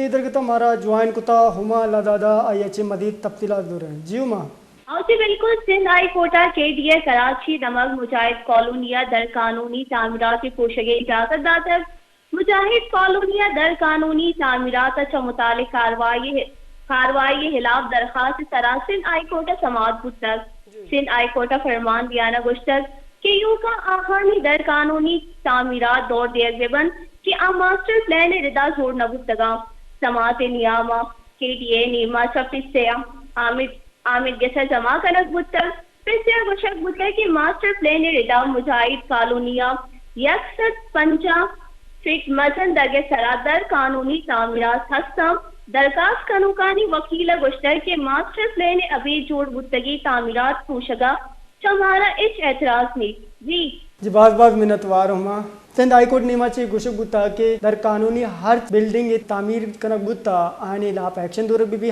اے درگت ءَ مارا جوائن کتا ہما اللہ دادا، آئی ءَ چہ مزید تفصیلات زوریں۔ جی ہما۔ ہاں جی بالکل، سندھ ہائی کورٹ ءَ کے ڈی اے کراچی دمگ مجاہد کالونی ءَ در قانونی تعمیرات پوشگ ءِ اجازت داتگ۔ مجاہد کالونی ءَ در قانونی تعمیرات ءَ چہ متعلق کاروائی، کاروائی ءِ ہلاپ درخواست ءِ سرا سندھ ہائی کورٹ ءَ سماعت بوتگ۔ سندھ ہائی کورٹ ءَ فرمان دیان ءَ گوشتگ کہ ایوکا آہانی در قانونی تعمیرات دور دیگ بہ بنت کہ آ ماسٹر پلان ءِ ردا جوڑ نہ بوتگاں۔ سماعت ءِ نیام ءَ کے ڈی اے ءِ نیمگ ءَ چہ پسہ ءَ حامد، حامد گس ءَ جمع کنگ بوتگ۔ پسہ ءَ گوشگ بوتگ کہ ماسٹر پلان ءِ ردا مجاہد کالونی ءَ یک سد پنجاہ فٹ مزن دگ ءِ سرا در قانونی تعمیرات ہست انت۔ درخواست کنوکانی وکیل ءَ گوشتگ کہ ماسٹر پلان ءِ ابید جوڑ بوتگیں تعمیرات پوشگ ءَ چہ مارا ہچ اعتراض نیست۔ جی۔ جی، باز باز منتوار ہما۔ سندھ ہائی کورٹ ءِ نیما چہ گوشگ بوتا کہ در قانونی ہر بلڈنگ ءِ تعمیر کنگ بوتا، آیانی ہلاپ ایکشن دور بہ بی۔